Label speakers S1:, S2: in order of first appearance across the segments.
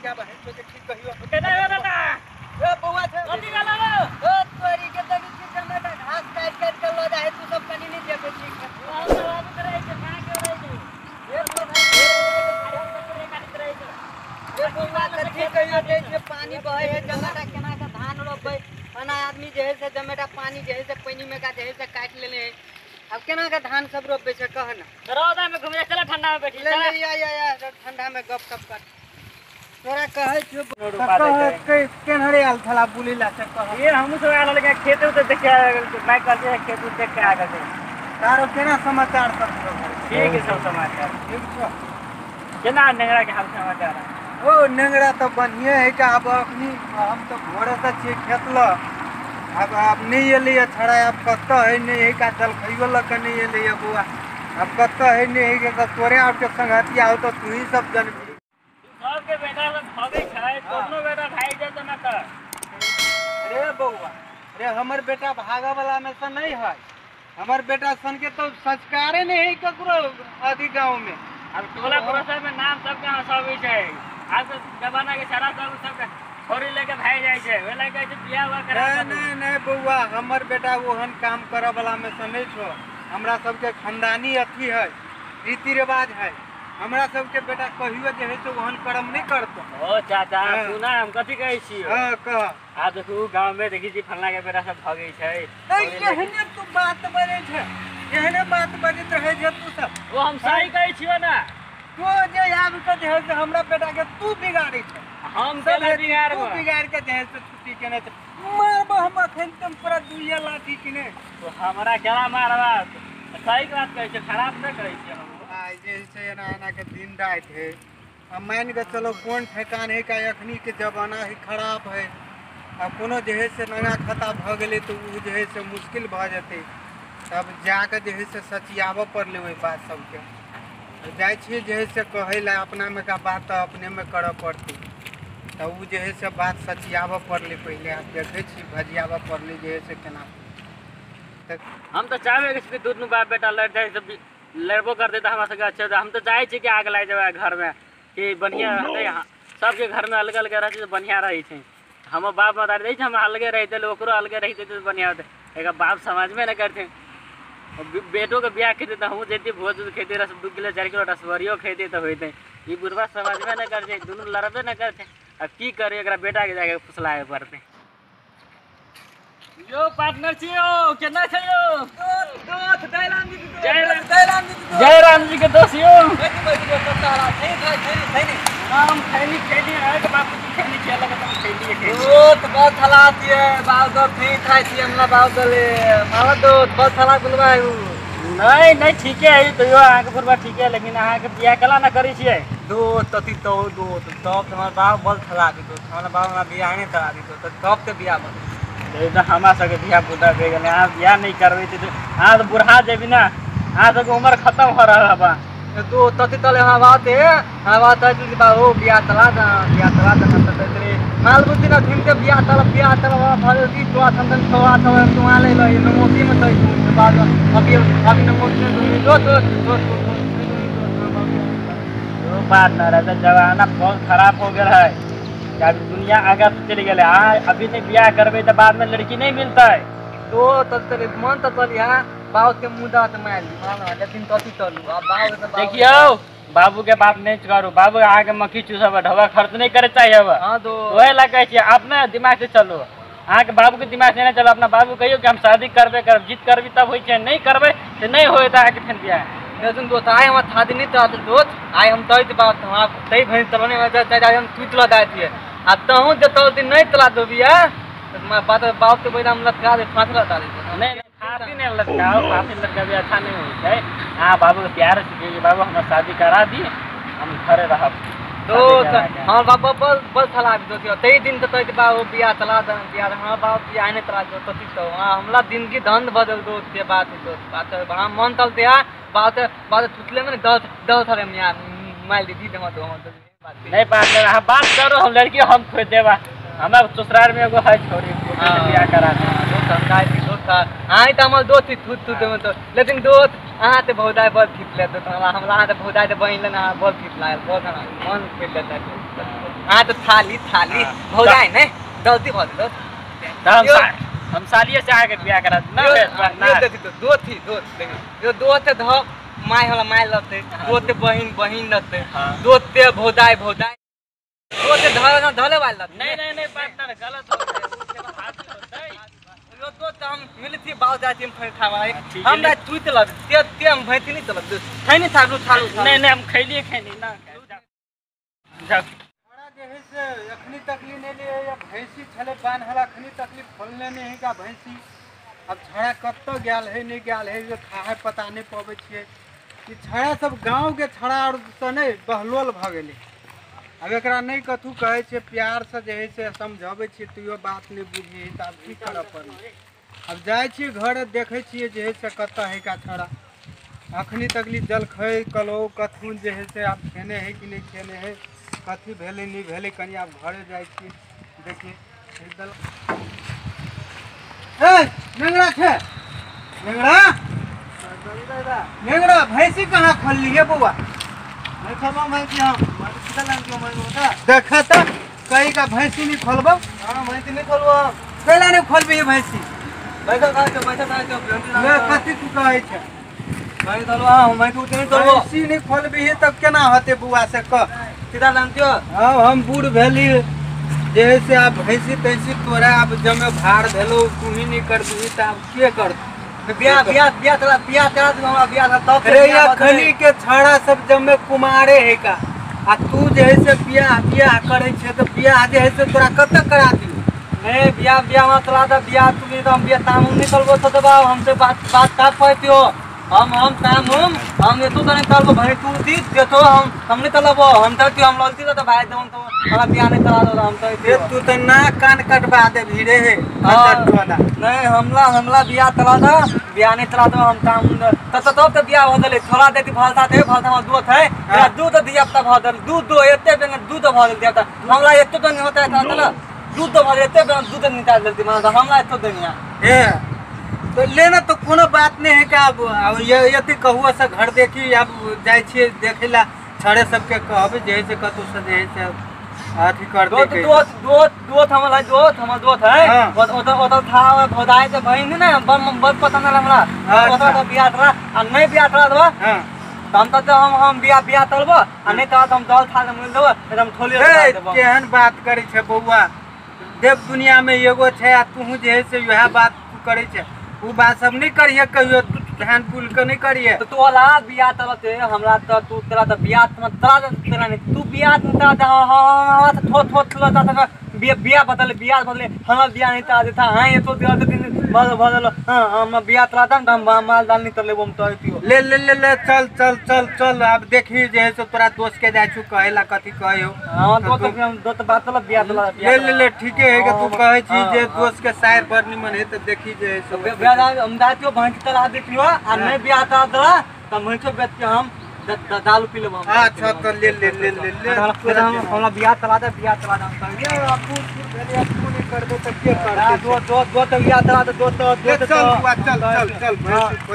S1: के बहन के ठीक कहियो
S2: केना हो बेटा
S1: ए बौआ छै
S2: कथि गेलो
S3: ओ तोरी के देखै छी जमेटा घास काटि काटि के ल जाय तू सब कनी नहीं देखै छी
S2: हम सब आबैत रहै छै कहाँ के रहै छै
S3: ए बौआ कथि कहियो दै छै पानी बहै है जमेटा केना के धान रोपबै अना आदमी जे है से जमेटा पानी जे है से पानी में का जे है से काटि लेने है अब केना के धान सब रोपबै छै कह ना
S2: रौदा में घुमे चला ठंडा में बैठी
S3: ले ले या या ठंडा में गप सप कर तोरा कहै छियो
S1: केनहरे आयल छला बुली ला से कह
S2: ये हमहु सब आयल के खेत उत देख के मैं कहलिए खेत उत देख के आ गेल
S1: तारो केना समाचार सब
S2: ठीक है सब समाचार
S1: ठीक छौ
S2: केना नेंगरा के हाल समाचार
S1: ओ नेंगरा तो बढ़िया है का अब अखनी हम तो भोरे से छियै खेत ल अब अब नहीं एलै छड़ा अब कतऽ है नहीं है का जलखैयो लऽ के नहीं एलै बौआ अब कतऽ है नहीं है के तोरे आरके संगतिया हो तो तू ही सब जनबी
S2: सबके बेटा सब भगै छै कोनो बेटा भागि जेतौ ना त
S1: रे बौआ रे हमर बेटा भागऽ वाला में से नहीं है हमर बेटा सन के तो संस्कारे नहीं है ककरो आदि गाँव में
S2: अब टोला पड़ोसा में नाम सबके हंसाबै छै आज के जमाना के सारा सब सबके छोरी लेके भागि जाइ छै ओहि लए कहै छै बियाह उआह करा
S1: नहीं नहीं बौआ हमर बेटा ओहन काम करऽ वाला में से नहीं छौ हमरा सबके खानदानी अथी है रीति रिवाज है हमरा सबके बेटा कहियो जे है से ओहन कर्म नहीं करतो
S2: ओ चाचा सुना हम कथी कहै छी
S1: हां कह
S2: आ देखू गांव में देखी छी फल्ला के बेटा सब भगै छै
S1: एहने तू बात बजै छै एहने बात बजैत रहै छै तू सब
S2: ओ हम सही कहै छियो ना
S1: तू जे आबि के जे है से हमरा बेटा के तू बिगाड़ै छै
S2: हम केना बिगाड़ब
S1: तू बिगाड़ के जे है से छुट्टी केने छै मारबो हम अखन तुम पूरा दुइया लाठी किने
S2: तो हमरा केना मारबा सही बात कहै छै खराब नहि कहै छियै हम
S1: आइ जे छै एना एना के दिन राति है आ मान के चलो कोन ठेकान है का अखनी के जमाना है खराब है आ कोनो जे है से नया खता भऽ गेलै तऽ ओ जे है से मुश्किल भऽ जेतै तब जाके जे है से सचियाबऽ पड़लै ओहि बात सबके जाइ छियै जे है से कहै लए अपनामे का बात तऽ अपनेमे करऽ पड़तै तऽ ओ जे है से बात सचियाबऽ पड़लै पहिले आब देखै छी भजियाबऽ पड़लै जे है से केना
S2: हम तऽ चाहबे करै छी दुनू बाप बेटा लड़ि जाइ तऽ लड़बो करतै तऽ हमरा सबके अच्छा हम तऽ चाहै छी कि आग लागि जेबै घरमे कि बढ़िआँ रहतै सबके घरमे अलग अलग रहै छै तऽ बढ़िआँ रहै छै हमर बाप मदारी रहै छै हम अलगे रहितै ओकरो अलगे रहितै तऽ बढ़िआँ होतै एकर बाप समझबे नहि करतै बेटोके बियाह खेतै तऽ हमहूँ जैतियै भोज उज खैतियै रस 2 किलो 4 किलो रसबरियो खैतियै तऽ होइतै ई बुढ़बा समझबे नहि करतै दुनू लड़बे नहि करतै आब की करियै एकरा बेटाके जाके फुसलाबे पड़तै यो पार्टनर छी यौ केना छै यौ जय राम जी के दोस्त यौ हम खैनी खैनी आए बाबूजी खैनी खेलक तऽ खैनी
S3: दोस्त बहुत थला छियै बाप दो खैनी खाइ छियै हमरा बाप दले मामा दोस्त बहुत थला बुलवा है
S2: नहीं नहीं ठीके है तैयो अहाँके बुढ़बा ठीके है लेकिन अहाँके बियाह केला ना करै छियै
S3: दोस्त तती तो दोस्त तब हमर बाप बहुत थला दी दोस्त हमरा बाप हमरा बियाह नहि करा दी दोस्त तब के बियाह बन
S2: तऽ हमरा सबके धिया पुता भए गेलै अहाँ बियाह नहि करबै तऽ अहाँ तऽ बुढ़ा जेबी ना अहाँ सबके उम्र खत्म हो रहल बा
S3: दो तती तले हमरा बात है हमरा बात है कि बा ओ बियाह तला दा बियाह तला दा त तरे माल बुद्धि ना धुन के बियाह तला भरे की तो थन थोड़ा थोड़ा तू आ ले ल नमोती में तई तू बाद अभी अभी नमोती में दो दो दो
S2: दो बात न रहे जमाना बहुत खराब हो गेल है अभी दुनिया आगे चलि गेलै अहाँ अभी नहि बियाह करबै तऽ बाद में लड़की नहीं मिलतै
S3: तो तल मन तऽ चली हा बाप के मुदा तऽ मारि ली लेकिन कथी चलू आब बाप
S2: देखियौ बाबू के बात नहीं करू बाबू अहाँके मक्खी चूसब ढबा खर्च नहीं करे चाहिए अब
S3: हाँ दो
S2: वही लए कहै छियै अपना दिमाग से चलू अहाँके बाबू के दिमाग से नहि चलू अपना बाबू कहियौ कि हम शादी करबे करब जिद करबी तब होइ छै नहीं करबै तऽ नहीं होयत अहाँके फेर बियाह
S3: लेकिन दोस्त आइ हमरा थादी नहीं तोरा दोस्त आइ हम तै बात हमरा तै भैंस चलने में हम टूट लगा दिए आ तहूँ जे तो दिन नहीं तला दो बिया बात बाप के बैला हम लटका दे फांसी लगा दे
S2: नहीं नहीं फांसी नहीं लटकाओ फांसी लटकाबी अच्छा नहीं होइ छै अहाँ बाबू के प्यार से कहियौ बाबू हमरा शादी करा दी हम घरे रहब
S3: दोस्त हमर बाप बल बल थला दोस्त तै दिन तऽ तै बाबू बियाह चला दे बियाह हमर बाप बियाह नहीं तला दो तती तो हमरा जिंदगी धंध बदल दोस्त के बात दोस्त बात हम मन तलते आ बात बात टूटले में दस दस हरे में यार मार दी दे मत हम
S2: नहीं पार्टनर अहाँ बात करू हम लड़की हम खोज देबा हमरा ससुराल में एगो है छोरी बियाह करा दे
S3: दोस्त हम गाय दोस्त अहाँ तऽ हमर दोस्त थूत थूत में तो लेकिन दोस्त अहाँ तऽ बहुत आइ बड़ ठीक ले दोस्त हमरा हमरा अहाँ तऽ बहुत आइ तऽ बहिन लेना अहाँ बड़ ठीक लागल बहुत हमरा मन खुलि लेता। हां तो थाली थाली भौजाई ने गलती भऽ गेल।
S2: हम सालिए से आके बियाह करा ना
S3: ना देखी तो दो थी दो देखी जो दो ते ध my होला my लगते दो ते बहिन बहिन लगते दो ते भौजाई भौजाई दो ते धले ना धले वाला लगते।
S2: नहीं नहीं नहीं बात ना गलत होते
S3: यो दो त हम मिलथी बाव जाती हम खावा हमरा तू ते लग ते ते हम भैती नहीं तलब खैनी थालू थालू।
S2: नहीं नहीं हम खैलिए खैनी ना जा
S1: जे है से अखनी तकली नहीं लिए या भैंसी छले बान्हल अखनी तकली खोलने नहीं है का भैंसी। अब छड़ा कतऽ गेल है नहीं गेल है जे खाए पता नहीं पबै छियै कि छड़ा सब गाँव के छड़ा और से नहीं बहलोल भऽ गेलै। अब एकरा नहीं कथू कहै छियै प्यार से जे है से समझाबै छियै तैयो बात नहीं बुझै तऽ आब की करऽ पड़ै। अब जाइ छियै घर देखै छियै जे है से कतऽ है का छड़ा अखनी तकली जलखै कलो कथू जे है से आब खेने है कि नहीं खेने है कथी भेलै नहीं भेलै कनि आब घरे जाइ छियै देखिए। ए नेंगरा छै नेंगरा नेंगरा भैंसी कहाँ खोलली है बौआ?
S3: नहीं खोलबो भैंसी हम
S1: देखा तऽ कहीं का भैंसी नहीं खोलबो।
S3: हां भैंसी नहीं खोलबो।
S1: कैला नहीं खोलबी है भैंसी?
S3: बैठल खाइ छौ बैठल खाइ छौ।
S1: ले कथी तू कहै छै?
S3: नहीं खोलबो हम भैंसी नहीं खोलबो।
S1: भैंसी नहीं खोलबी है तब केना होतै बौआ से कह
S3: सीधा जानतियो।
S1: हाँ हम बूढ़ भेली जे है से आब भैंसी तैंसी तोरा आब जमे भार भेलो तू ही नहीं करबही तऽ आब के करतौ?
S3: बियाह बियाह बियाह तोरा बियाह तोरा हमरा बियाह तब
S1: रे अखनी के छड़ा सब जमे कुमारे है का आ तू जे है से बियाह बियाह करै छै तऽ बियाह जे है से तोरा कतऽ करा दियौ?
S3: नहीं बियाह बियाह हमरा तोरा तऽ बियाह तू नहीं तो हम बियाह ताम नहीं करबो तो बाब हमसे बात बात का कहतियो। हम ताम हम एतो तो नहीं करबो भाई तू दी देतो हम नहीं तलबो हम तो हम ललती तो भाई देम तो हमरा बियाह नहीं करा दो हम तो
S1: ए तू तो ना कान कटवा देबही रे हे।
S3: नहीं हमला हमला बियाह तला दा बियाह नहीं तला दो हम ताम त तब त बियाह हो गेलै थोड़ा देती भलता थे भलता में दूध है मेरा दूध दिया त भ गेल दूध दो एते बेंगे दूध भ गेल दिया त हमरा एतो तो नहीं होता है त दूध भ गेल एते बेंगे दूध निकाल देती मां हमरा एतो दुनिया
S1: ए तो लेना तो कोनो बात नहीं है का। अब यति कहुआ से घर देखी अब जाइ छियै देखैला छड़े सबके कहब जे है से कतौ से जे है से अथी कर दे।
S3: दो दो दो हमरा दो हमरा दो है ओत ओत था भोदाई से बहिन ने बड़ पता न हमरा ओत तो बियाह तोरा आ नहीं बियाह तोरा दबा
S1: हां
S3: हम त हम बियाह बियाह तलबो आ नहीं त हम दल था मिल देबो एकदम ठोली
S1: देबो। केहन बात करै छै बौआ देव दुनिया में एगो छै आ तू जे है से वएह बात करै छै उ बात सब नहीं करिए कहियो ध्यान पुल के नहीं करिए।
S3: तो तू वाला बियाह तलते हमरा त तू तोरा त बियाह तोरा तोरा नहीं तू बियाह तोरा त हां थो थो थो त बियाह बियाह बदले हमरा बियाह नहीं तोरा देता। हां ये तो दिया दिन बदल बदल हां हम बियाह तोरा दम हम माल दाल नहीं तलेबो हम तो तियो
S1: ले ले ले ले चल चल चल चल अब देखी जे है से तोरा दोस्त के जाइ छु कहेला कथी कहयो।
S3: हां दो तो हम दो तो बात तलब बियाह तला
S1: ले ले ले ठीके है कि तू कहै छी जे दोस्त के शायर बड़ निमन है त देखी जे है से
S3: बियाह हम जातियो भैंस तला देखियो आ नहीं बियाह तला दला त भैंसो बेच के हम दाल पी लेबो।
S1: अच्छा तो ले ले ले ले ले
S3: हमरा बियाह तला दे बियाह तला दे हम
S1: ये आपू भेले आपू नहीं करबो त के करते?
S3: दो दो दो त बियाह तला दे दो तो दो
S1: चल बुआ चल चल चल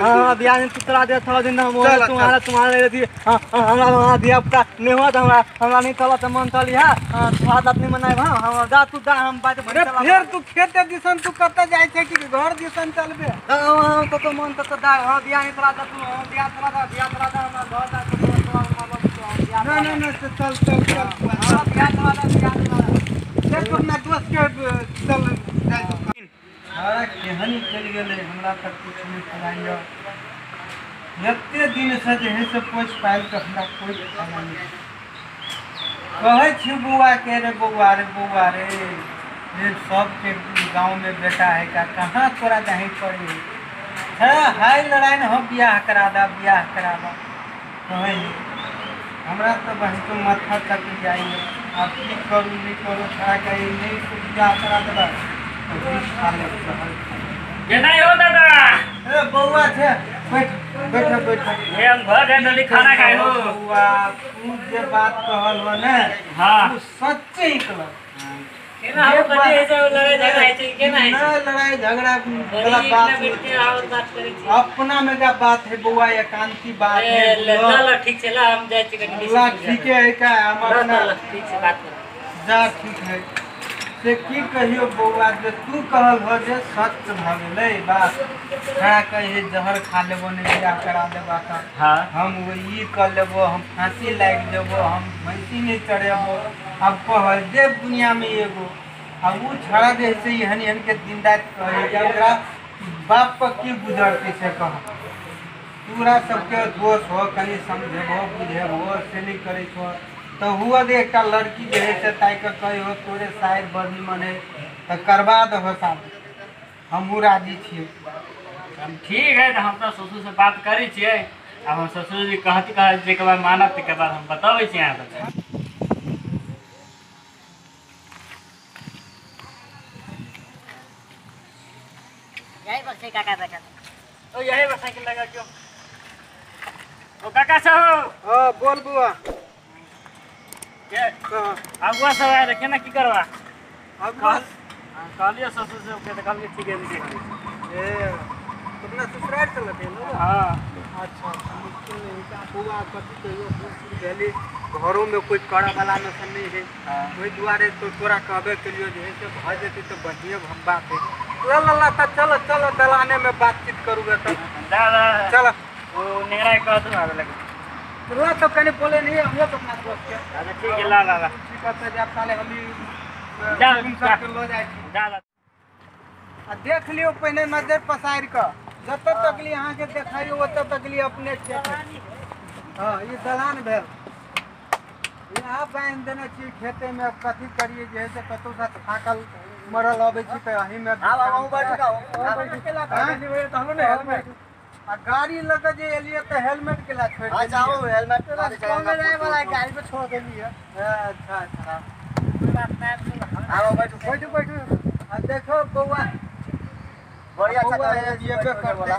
S3: हां बियाह नहीं तू तला दे थोड़ा दिन हम तुम्हारा तुम्हारा ले दी। हां हमरा हमरा दिया पुता नहीं हुआ त हमरा हमरा नहीं तला त मन तली हां थोड़ा दात नहीं मनाए हां हम जा तू जा हम बात
S1: अरे फेर तू खेते दिसन तू कत जाइ छै कि घर दिसन चलबे?
S3: हां तो तो मन त दा हां बियाह नहीं तला दे तू हम बियाह तला दे बियाह तला दे हमरा घर जा
S1: ना ना ना चल चल चल
S3: हां बियाह तला दे बियाह तला दे
S1: देख अपना दोस्त के चल जाइ। अरे केहन चलि गेलै हमरा तऽ कुछ नहीं पता। एते दिन से जे है से पोसि पालि कऽ हमरा कोइ फायदा नहि। कहै छी बौआ के रे बौआ रे बौआ रे रे सबके गाँवमे बेटा है का कहाँ तोरा जाही पड़े है हाय लड़ाइ ने हम बियाह करा दा बियाह करा दा कहै हमरा तऽ बहिन माथा तक जाइए। आब की करू नहीं करू छड़ा के नहीं बियाह करा देबा तऽ विष खा लेब जहर।
S2: केना हो दादा?
S1: ए बौआ छै बैठ बैठ बैठ।
S2: हे हम घर जाय जल्दी खाना खाए हो।
S1: बौआ तू जे बात कहल हो ने
S2: हां
S1: तू सच्चे ही कहल।
S2: केना हो कथि है से लड़ाई झगड़ा है छै केना है
S1: ना लड़ाई झगड़ा वाला बात
S2: बात करै छी
S1: अपना में का बात है बौआ एकांती बात है
S2: ल ल ठीक छै ला हम जाइ छी कनी
S1: ला ठीक है का हम अपना
S2: ठीक छै बात कर
S1: जा ठीक है से की कहियो बौआ जे तू कहल हो जे सच भऽ गेलै बात खड़ा कही जहर खा लेबो नहीं बियाह करा देबा त
S2: हां
S1: हम ई कर लेबो हम फांसी लागि जेबो हम भैंसी नहीं चढ़ेबो अब कह दे दुनिया में एगो आ उ छड़ा जे से एहन एहन के दिन रात कहे जे ओकरा बाप पर की गुजरतै से कह पूरा सबके दोष हो कनि समझेबो बुझेबो से नहीं करै छो तो हुआ दे एक लड़की जे है से ताकि के कही हो तोरे साइड बड़ निमन है तो करवा दहो शादी हमहूँ राजी छियै।
S2: हम ठीक है तो हम तो ससुर से बात करै छियै अब हम ससुर जी कहत कहत जे के बाद मानब के बाद हम बताबै छियै अहाँ सबके।
S4: यही पर छै काका बैठल
S2: ओ यही पर साइकिल लगा क्यों ओ काका साहब।
S1: हां बोल बुआ
S2: के अगुआ सब आए रखे ना की करवा
S1: अगुआ
S2: कहलिए ससुर से के त कहलिए ठीक है देख
S1: ए अपना ससुराल चलत है ना।
S2: हां
S1: अच्छा मुश्किल नहीं का बुआ कथि कहियो मुश्किल भेली घरों में कोई करे वाला न नहीं है ओहि दुआरे तो तोरा कहबे केलियो जे से भ जेतै तो बढ़िया हम बात है ला ला ला त चलो चलो दलाने में बातचीत करूँगा तब
S2: दादा
S1: चलो
S2: ओ नेंगरा कह दू आवे लगे
S1: ला तो कने बोले नहीं हम लोग अपना दोस्त के।
S2: अच्छा ठीक है ला ला ला
S1: ठीक है तो जब साले हम
S2: जा
S1: सब के लो जाय
S2: जा ला
S1: आ देख लियो पहले नजर पसार के जत तक ली अहाँ के देखाइयो ओत तक ली अपने खेत। हां ई दलान भेल यहाँ बांधि देने छी खेते में कथी करिए जे से कतौ से थाकल मरल अबै छी त अही में आ गाड़ी लऽ के जे एलियै तऽ हेलमेट के ला छोड़ि
S4: देलियै। हेलमेट वाला गाड़ी पे छोड़ देलियै।
S1: अच्छा अच्छा
S4: आओ बैठू
S1: बैठू बैठू। आ देखो बौआ
S4: बढ़िया अच्छा
S1: जेबे करतै।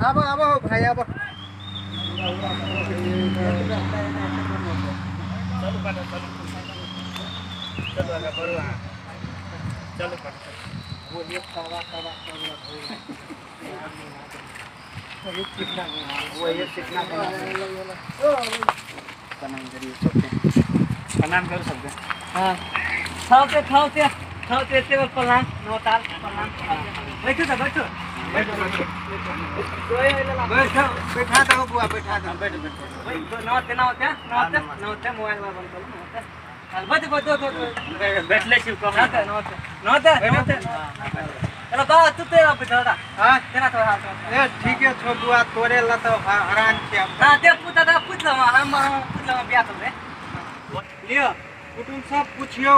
S1: आबो आबो भाई आबो।
S2: चलू बाटा चलू चलू आगा बढ़ू अहाँ चलू बाटा
S1: बोलिए कवा कवा कवा वही चिकना वही चिकना
S2: प्रणाम करिए सबके प्रणाम करू सबके।
S3: हां खाओ खाओ खाओ एते बेर प्रणाम नौताल प्रणाम। बैठू त बैठू
S1: बैठो बैठो बैठा दो बुआ बैठा दो
S2: बैठो बैठो
S3: नमस्ते नमस्ते नमस्ते नमस्ते मोबाइल में बंद करू नमस्ते बैठो बैठो बैठो
S2: बैठले छी कम
S3: नमस्ते नमस्ते नमस्ते नमस्ते। चलो बा तू तेरा बैठा
S1: हां
S3: तेरा तो हाल
S1: ए ठीक है छो बुआ तोरे ल त हरान छी।
S3: हां ते पूछ त पूछ ल हम पूछ ल बियाह तोरे
S1: लियो कुटुम सब पूछियो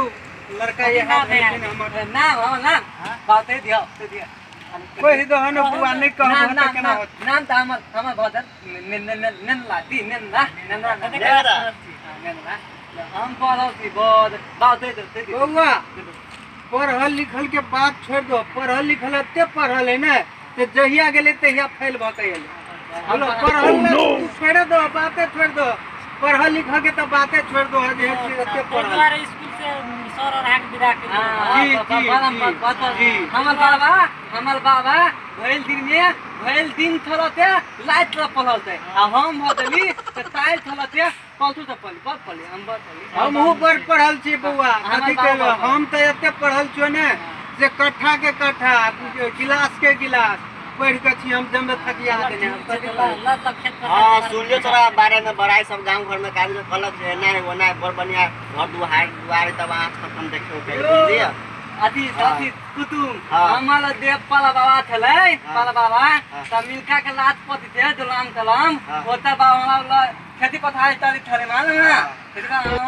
S1: लड़का यहाँ हमर
S3: नाम हमर नाम बात दियो ते दियो
S1: कहि दहो न बुआ नहीं कहबो त केना होत।
S3: नाम त हमर हमर भजन नेनला दी नेनला नेनला नेनला हम पढ़ल छी बड़ बात दे दे
S1: बौआ पढ़ल लिखल के बात छोड़ दो। पढ़ल लिखल एते पढ़ल है ने ते जहिया गेलै तहिया फेल भ के एलै। हेलो पढ़ल तू छोड़ दो बातें छोड़ दो। पढ़ल लिखल के त बातें छोड़ दो जे एते पढ़ल
S2: स्कूल से सर और हाथ विदा के
S1: जी जी
S3: हमर बाबा भइल दिन में भइल दिन थलते लाइट ल पलते आ हम भदली त ताइल थलते पलतु त पली बड़ पली हम बड़ पली।
S1: हमहू बड़ पढ़ल छी बौआ कथी कहबो हम त एते पढ़ल छियो ने जे कट्ठा के कट्ठा गिलास के गिलास पढ़ के छी हम जमे थकिया देने।
S4: हां सुनलियो तोरा बारे में बड़ाई सब गांव घर में काज कहलक जे एना है ओना है बड़ बढ़िया घर दुआर दुआर तब आंख खत्म देखियो के बुझलियै।
S3: अथी अथी कुटुम हमर देव पाला बाबा छलै पाला बाबा त मिलका के लात पति थे दुलाम तलाम ओता बाबा हमरा खेती पथारी तरी थले मालूम है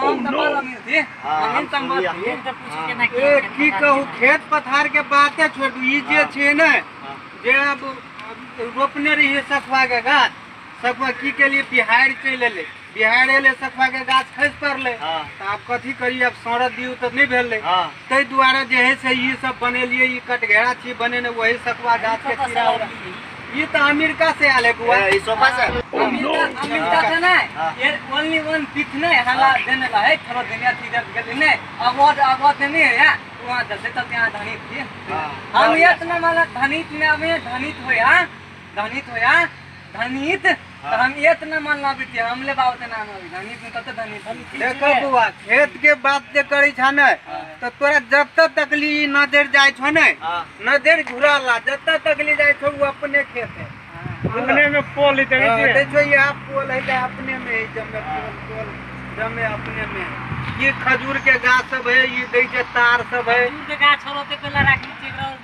S3: हम त पाला मिलती हम त
S1: ए की कहू खेत पथार के बातें छोड़ दू। ई जे छै ने जे अब रोपने रहिए सखुआ के गाछ सखुआ की के लिए बिहार चलि एलै बिहार एलै सखुआ के गाछ खसि पड़लै त आब कथी करियै अब सड़त दियौ तऽ नहि भेलै ताहि दुआरे जे है से ई सब बनेलियै ई कटघेरा छी बनेने वही सखुआ गाछ के चिरा उरा। ये तो अमेरिका से आयल है बुआ।
S4: ई सोफा से
S3: अमेरिका से नहीं, ये ओनली वन पीठ नहीं हला देने ला है थोड़ा दुनिया थी जब गेली नहीं अवार्ड अवार्ड नहीं है यार वहाँ चलते चलते यहाँ धनी थी। हम ये इतना माला धनीत में हमें धनीत होया धनीत होया धनीत तो हम ये इतना मान ला बीती हम ले बात ना हम धनीत में कत धनीत।
S1: देखो बुआ खेत के बात जे करी छ ने तो तोरा जब तक तकली नजर जाय छ ने नजर घुराला जब तक तकली जाय छ वो अपने खेत है
S5: अपने में पोल है।
S1: देखो ये आप पोल है अपने में है जमे पोल पोल जमे अपने में। ये खजूर के गाछ सब है, ये देखिए तार सब है।
S2: खजूर के गाछ होते पहला राखी चेकरा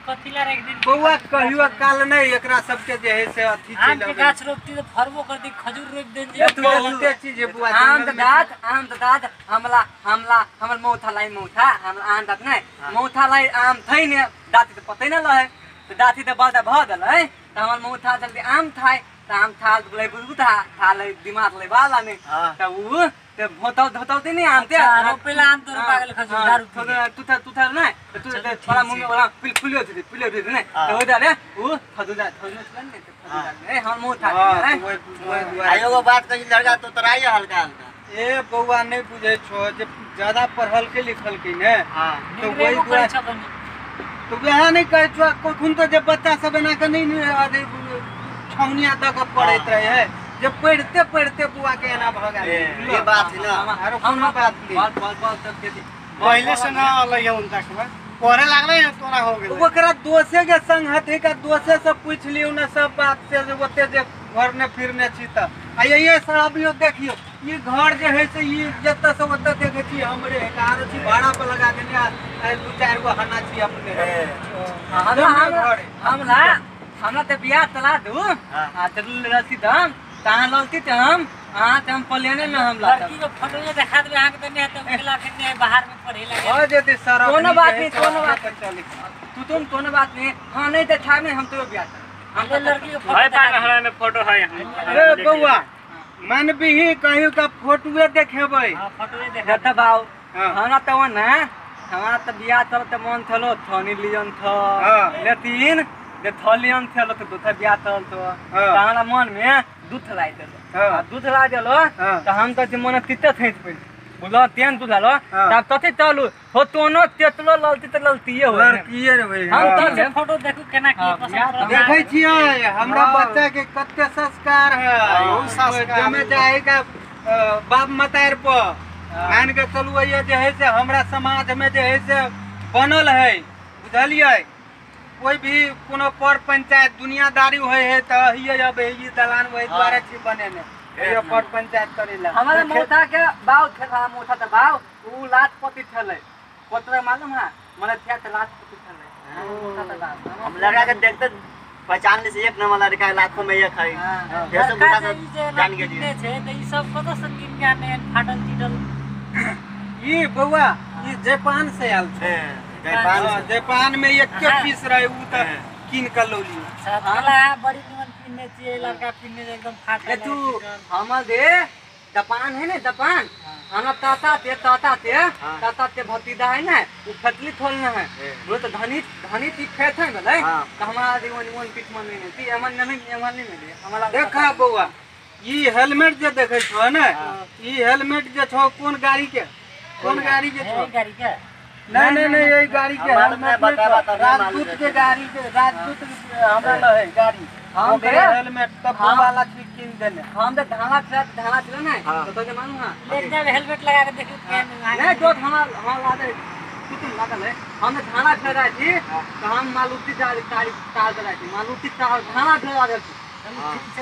S2: कथिला रख दिन
S1: बउआ कहियो काल नहीं एकरा सबके जे है से अथी
S2: आम के गाछ रोपती तो फरबो करती खजूर रोप देन जे
S1: बहुते चीज है बुआ।
S3: आम के गाछ आम के गाछ हमला हमला हमर मौथा लाई मौथा हमला आम दात नहीं मौथा लाई आम थई ने दाती तो पतै न लहे तो दाती तो बादा भ देलै त हमर मौथा जल्दी आम थाय त आम थाल बोलै बुझबु था थाल दिमाग ले वाला ने त उ ते भोतौ धोतौ ते नहीं आम ते
S2: रोपेला आम तो रोपा गेल खजूर दारू
S3: तू था तू था ना तू थोड़ा मुंह में वाला पिल पिल पिल पिल ने तो हो जाले उ खजूर खजूर ने खजूर ए हम मुंह था
S4: आ एगो बात कही लड़का तो तराई हल्का हल्का।
S1: ए बउआ नहीं बुझे छो जे ज्यादा पढ़ल के लिखल के ने तो वही दुआ तो वह नहीं कहे छो कखन तो जे बच्चा सब एना के नहीं छौनिया दऽ के पढ़ैत रहे है जे पढ़ते पढ़ते बुआ के एना भऽ गेल।
S4: ये बात है ना
S1: आरो कोनो बात नहीं
S3: बाल बाल बाल तक के
S5: पहले से ना अलग है उनका के पढ़े लागले तोरा हो गेल
S1: ओकरा दोसे के संग हथे का दोसे से पूछ लियो ना सब बात से जे ओते जे घर ने फिरने छी त आ ये शराबियो देखियो ये घर जे है से ये जतऽ से ओतऽ देखै छी हमरे है आरो छी भाड़ा पर लगा देने आ दू चारि गो हना छी अपने।
S3: हमरा हमरा हमरा ते बियाह तला दू आ चल रहती त हम तहां ललती त हम अहाँ त हम प्लेने में हम लाता
S2: लड़की के फोटो जे देखा देबे अहाँ के त नहीं त उगला फिर नहीं बाहर में पढ़े लगे
S1: हो जेते सर
S3: कोनो बात नहीं कोनो बात तू तुम कोनो बात नहीं। हां नहीं त छा में हम तो बियाह
S2: हम लड़की के फोटो
S5: है पार हमरा में फोटो है।
S1: ए बउआ मन भी कहियो का फोटोए देखेबै।
S2: हां फोटोए देखा
S3: त बाऊ हमरा त ना हमरा त बियाह तल त मन थलो थनी लियन थ लेतिन जे थलियन थलो त दोथा बियाह तल तो हमरा मन में दूध लाई देलो आ दूध ला देलो त हम त मन तिते थैत पइल बुझलो तेन दूध लालो तब तते चलू हो तोनो तेतलो ललती त ललतीए हो
S1: लड़कीए रे भाई।
S3: हम
S2: त फोटो देखू केना की पसंद
S1: देखै छियै हमरा बच्चा के कते संस्कार है जमे जाएगा बाप मतार पर मान के चलू ये जे है से हमरा समाज में जे है से बनल है बुझलियै। कोई भी कोनो पर पंचायत दुनियादारी होय है त हिये अब ई दलान वही द्वारा छी बनेने ये पर पंचायत करेला।
S3: हमारे मौथा के बाव थे मौथा त बाव उ लात पति छलै पत्र मालूम है मने थे त लात पति छलै मौथा त बाव
S4: हम लड़का के देखते पहचान ले से एक नंबर लड़का है लाखों में एक है जैसे बुझा से जान के
S2: लिए छै त ई सब कत से कीन के आने फाटल चिटल।
S1: ई बउआ ई जापान से आयल छै। जापान जापान में एक के पीस रहे उ त कीन के लौली
S2: साला बड़ी निमन पिन्ने छियै लड़का पिन्ने एकदम फाटल।
S3: तू हमर दे जापान है ने जापान हमरा ताता ते ताता ते ताता ते भतीजा है ने उ फतली थोल न है वो तो धनी धनी ती खेत है बोले त हमरा दीवन वन पीठ में नहीं ती एमन नहीं एमन नहीं मिले हमरा।
S1: देखा बउआ ई हेलमेट जे देखै छो ने ई हेलमेट जे छो कोन गाड़ी के कोन गाड़ी के छो
S2: गाड़ी के
S1: नहीं नहीं नहीं यही गाड़ी के हेलमेट राजदूत के गाड़ी के राजदूत हमरा ल है गाड़ी
S3: हम
S1: दे हेलमेट तब वाला ठीक कीन देने
S3: हम त धाला छला धाला छला ने तो के मालूम है
S2: एक जब हेलमेट लगा के देखियो केन
S3: नहीं तो हम हम ला दे तू तुम लागल है हम धाला छला छी त हम मालूती तार तार दला छी मालूती तार धाला छला दे छी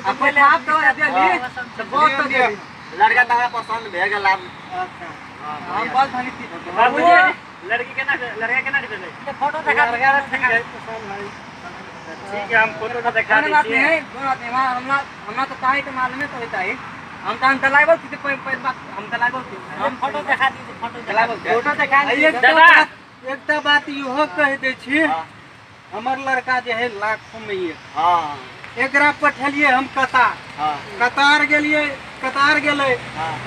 S3: आ पहिले आप तो देली त बहुत दे
S4: लड़का त हमरा पसंद भे गेल।
S1: अच्छा
S3: हम बहुत धनी थी
S5: बाबूजी लड़की केना लड़का केना देलै
S2: फोटो देखा
S5: लड़का ठीक है पसंद है ठीक है हम फोटो तो देखा
S3: दै छी। कोनो बात नहीं हमरा हमरा त ताई के मालूम है तो होता है हम त हम दलाइबो छी पर बात हम दलाइबो छी
S2: हम फोटो देखा दी फोटो
S3: दलाइबो फोटो देखा दी।
S1: दादा एकटा बात इहो कह दै छी हमर लड़का जे है लाखों में एक।
S4: हां
S1: एकरा पठलिए हम कतार।
S4: हां
S1: कतार गेलिए कतार गेलै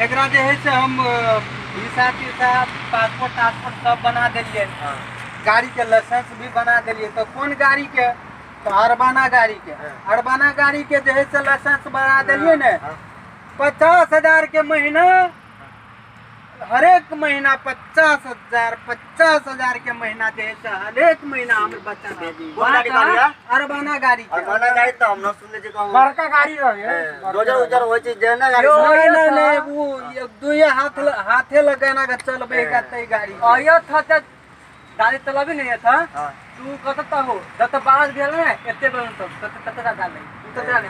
S1: एकरा जे है से हम वीसा तीसा पासपोर्ट तासपोर्ट सब बना देलिए। गाड़ी के लाइसेंस भी बना देलिए। तो कोन गाड़ी के तो अरबाना गाड़ी के, अरबाना गाड़ी के जे है से लाइसेंस बना देलिए ने 50,000 के महीना, हरेक महीना 50,000 50,000 के महीना जे है से हरेक महीना हमर बच्चा अरबाना गाड़ी के।
S4: अरबाना गाड़ी तो हम न सुनले छी कहूं
S5: बड़का गाड़ी रहे
S4: रोजर उजर होय छै जे ना गाड़ी।
S1: नहीं नहीं नहीं वो दुइया हाथ हाथे लगाना के चलबे का तई गाड़ी
S3: आयो था त गाड़ी चलाबी नहीं था तू कत हो जत बाहर गेल ने एते बन तो तत तत जा नहीं तू त जाने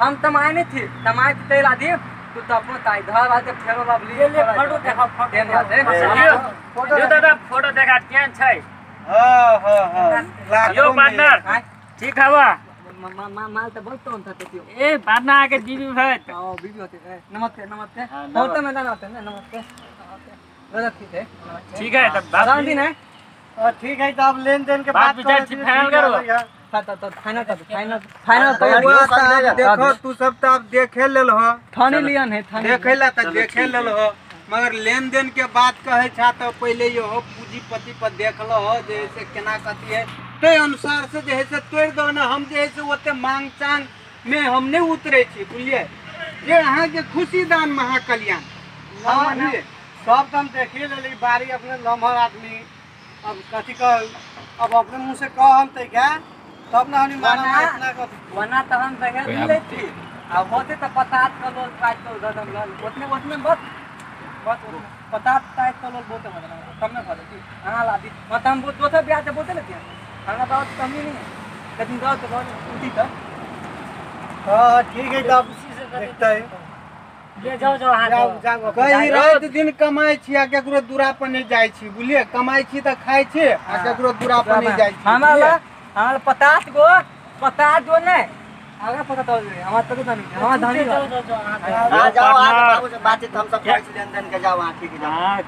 S3: हम तमाय नहीं थी तमाय थी तैला दी तू त अपन ताई धर आज फेरो लाबली
S2: ले फोटो देखा फोटो यो दादा फोटो देखा केहन छै।
S1: हां हां हां
S2: यो पार्टनर ठीक हवा
S3: माल त बहुत तोन था त्यो
S2: ए पार्टनर आके बीबी भत
S3: हां बीबी होते है। नमस्ते नमस्ते होते में नमस्ते नमस्ते दादा ठीक है
S2: ठीक है तब बात
S3: दिन है
S5: ठीक है तो अब लेन then के
S2: बात विचार फाइनल करो।
S3: तो फाइनल कर फाइनल फाइनल तो
S1: देखो तू सब तो अब देखे लेल हो
S3: थाने लियन है थाने
S1: देखेला त देखे लेल हो मगर लेन then के बात कहे छा तो पहले यो हो पूंजीपति पर देख लो हो जैसे केना कथी है ते अनुसार से जे है से तोड़ दो ना। हम जे है से ओते मांग चांग में हम नहीं उतरे छी बुझलिए। जे अहाँ के खुशी दान महाकल्याण
S5: सब तो हम देखिए लेली बारी अपने लम्हर आदमी अब कथी कह अब अपने मुंह से कह हम त क्या तब ना हमनी मानब इतना कथी
S3: वना त हम बगैर मिलै थी अब होते त पतात कलोल काट के उधर हम लल ओतने ओतने बस बस पतात टाइप कलोल बोते मतलब तब ना खा दी हां ला दी मत हम दोसर ब्याह से बोते लेते हैं हमरा बात कमी नहीं है लेकिन गाँव तो बहुत उठी त।
S5: हां ठीक है तब देखते हैं
S2: ले जाओ जाओ हां
S5: जाओ जाओ
S1: कहीं रात दिन कमाई छी आ केकरो दूरा पर नहीं जाय छी बुझलिए। कमाई छी त खाय छी आ केकरो दूरा पर नहीं जाय छी।
S3: हमरा हमरा 50 गो 50 गो नहीं आगा पता तो हमरा तो धनी हमरा धनी
S4: हां जाओ आज बाबू से बातचीत हम सब करै छी लेन then के जाओ हां ठीक है जाओ।
S2: हां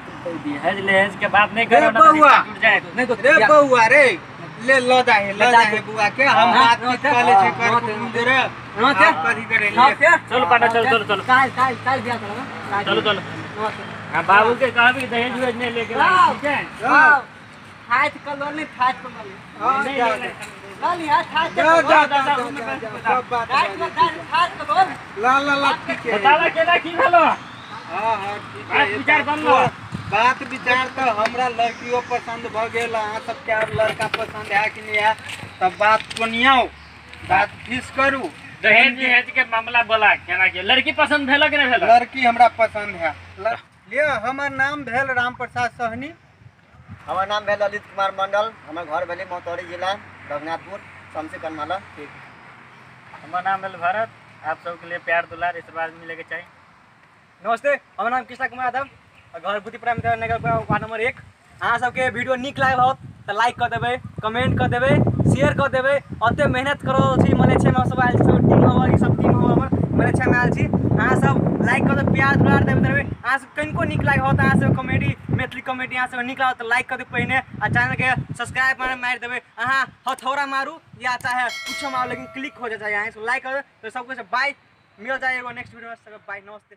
S2: दहेज लेज के बात नहीं करो ना टूट जाए
S3: नहीं तो
S1: रे बउआ रे ले ल जाहे बुआ के हम बातचीत कर ले छी कर कुटुम दे रे
S3: नमस्ते
S1: कथी करे ले
S2: चलो पाटा चलो चलो चलो
S3: काल काल काल बियाह करब
S2: चलो चलो। हां बाबू के कहबी दहेज उहेज नहीं लेके ठीक है।
S3: हां हाथ कलोल नहीं हाथ कलोल
S2: नहीं
S3: लाली हाथ हाथ
S1: जा जा जा सब बात
S3: हाथ कलोल
S1: ला ला ला ठीक है
S2: बतावा केना की भेलो।
S1: हां हां ठीक है
S2: बात विचार बनलो
S1: बात विचार तो हमरा लड़कियों पसंद भ गेल अहाँ सबके आब लड़का पसंद है कि नहीं है तब बात कोनियाओ बात फिक्स करू।
S2: दहेज दहेज के मामला बोला केना के लड़की पसंद भेल कि नहीं भेल?
S1: लड़की हमरा पसंद है। ले हमर नाम भेल राम प्रसाद सहनी।
S4: हमर नाम भेल ललित कुमार मंडल। हमर घर भेल मोतौरी जिला रघुनाथपुर शमसी कन्माला।
S2: ठीक हमर नाम भेल भरत। आप सबके लिए प्यार दुलार आशीर्वाद मिले के चाहिए।
S3: नमस्ते हमर नाम कृष्णा कुमार यादव घर बुद्धिपुरा नगर वार्ड नंबर 1। अहाँ सबके वीडियो नीक लागल होत तो लाइक कर देबै, कमेंट कर देबै, शेयर कर देबै। अते मेहनत कर रहल छी मलेशिया में सब आयल छी, सब टीम हमर ई सब टीम हमर मलेशिया में आयल छी। अहाँ सब लाइक कर देबै, प्यार दुलार देबै। अहाँ सब कनिको नीक लागल होत अहाँ सब कॉमेडी मैथिली कॉमेडी अहाँ सब नीक लागल तो लाइक कर देबै पहिने आ चैनल के सब्सक्राइब मारि देबै। अहाँ हथौड़ा मारू या चाहे कुछो मारू लेकिन क्लिक हो जाए। अहाँ सब लाइक कर तो सबकुछ बाय मिल जाए एगो नेक्स्ट वीडियो में। सब बाय नमस्ते।